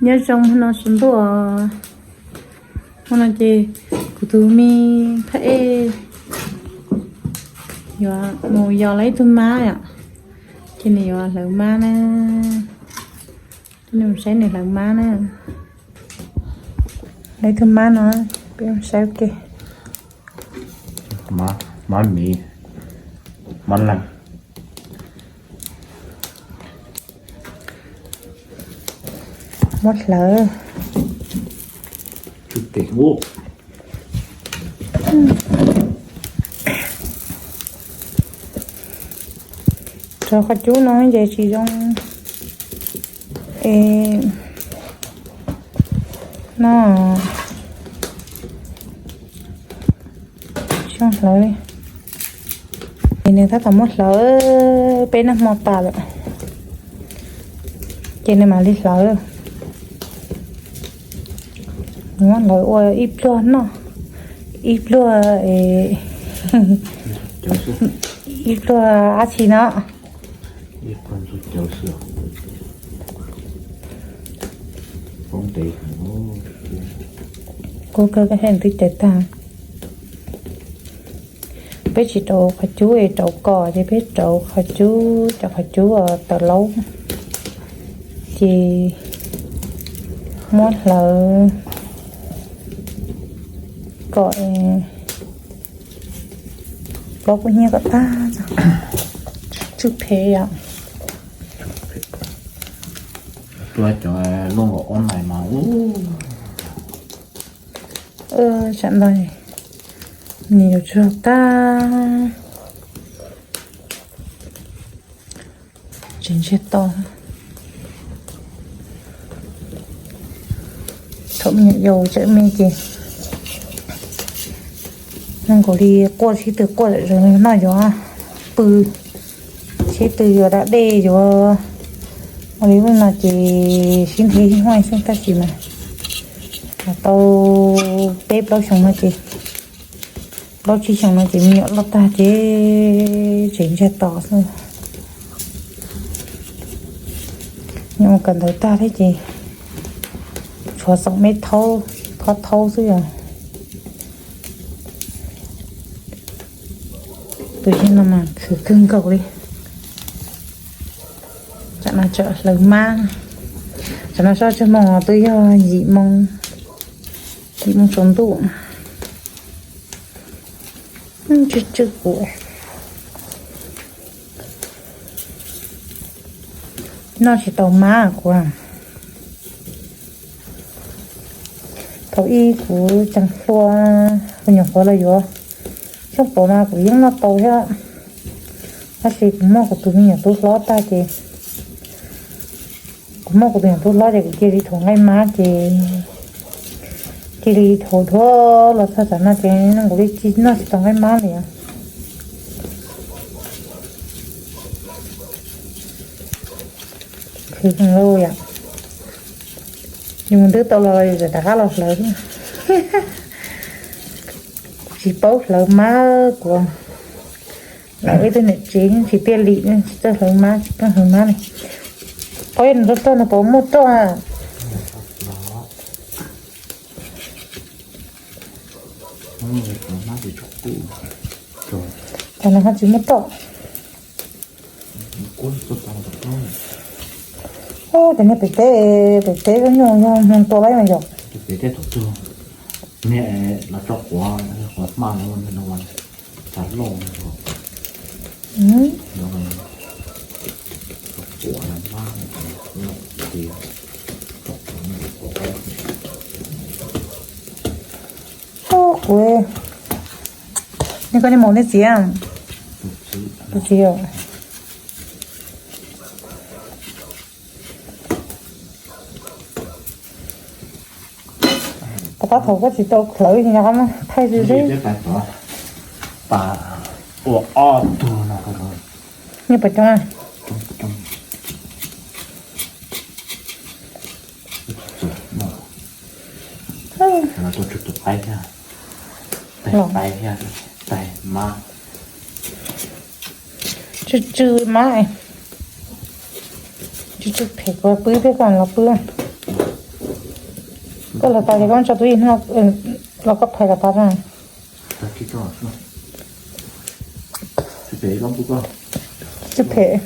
Nyob zoo hmo no saum ntuj, hmo no ces kuv tus me phab ej yuav mus yos lawv ib tug mab yom, ces nws yuav hlawv mab na, nws mus saib nws hlawv mab na, lawv ib tug mab no, peb mus saib ua ke. Mab miv, mab leej. Muab hlawv. Cov qhov cub no ces tsis zoo es no, tsis zoo hlawv li. Ces nws tab tom muab hlawv, peb noj hmo tas lawm, ces nws mam li hlawv. Muab hlawv ua ib pluag noj, ib pluag, ib pluag dab tsi no. Kuv kawg koj thiaj twb cawv tag. Peb tsis rauv qhov cub es rauv kom, ces peb rauv qhov cub, cov qhov cub tawm laub, ces muab hlawv kom plaub kub hnyiab kom tag, tsw phem yom. Tua cov looj los ob nais mas, sawv daws, nws yuav tsw tag. Tseem ntsiag to. Thaum me nyuam yaus tseem me ces neeg nkaus li quaj sib tw quaj zom zaws noj yuav pw, sib tw yuav da dej yuav ua li lub no ces sib nrhiav ib huaj xwb, tab sis mas tau peb plaub xyoo no ces, plaub tsib xyoo no ces me nyuam loj tag ces tseem ntsiag to xwb. Nyuam mus kawm ntawv tag thiab ces tshuav xoom me thaub, phob thaub xwb os. Tus yawg no mas khwv kawg nkaus li. Tsam no tseem hlawv mab, tsam no sab tsag moos twb yog yim moo, yim moo tsaus ntuj. Tsw tsw kuv noj tsis tau mab kuv. Thaum ub kuv tseem hluas, kuv nyuam qhuav los yuav xyoob pov mas kuv yeej noj tau thiab, tab sis kuv muab kuv tus me nyuam tub hlob tag ces, kuv muab kuv tus me nyuam tub hlob ces kuv cia li dhuav nqaij mab ces, cia li dhuav dhuav los txog tam no ces kuv li tsis noj tsis tau nqaij mab li. Khwv heev lauj yom. Yus mus twb tau los yus txawm rov qab los hlawv. Tsis paub hlawv mab kuv. Lawv ib tug niam tsev tsis tiag li, tsis txawj hlawv mab, tsis txawj hlawv mab li. Qhov no roj roj no puas muaj roj? Cov no ho tsis muaj roj. Ub, cov niag pem teb, pem teb lub nyuj yog mus tua laib mas yom. Ub, kuv, nej koj niag maum nej txiv, tus txiv os. Puas tab thaum koj tsis tau hlawv nyom thaij xwb xwb. Pas ua ob tug no. Nyiaj pas coob na. Tuaj tsw tus qaib thiab, tais qaib thiab, tais mab. Tsw tsw mab, tsw tsw phem kuv pw thiab koj los pw. Koj los tas ces koj tso tus ib no los koj phais los tas na. Tsis phem.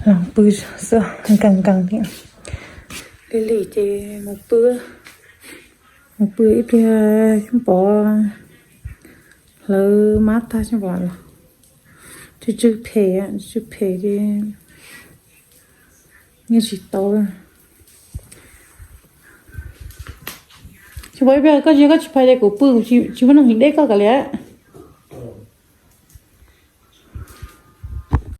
Los pw xwb, nkees nkees thiab. Lig lig ces mus pw, mus pw ib pliag xyoob pov hlawv mab tag xyoob pov los. Tsw tsw phem, tsw tsw phem ces yeej tsis tau. Xyoob pov, ib pliag koj tsis, koj tsis phais ces kuv pw, kuv tsis muaj neeg deb koj kav liam.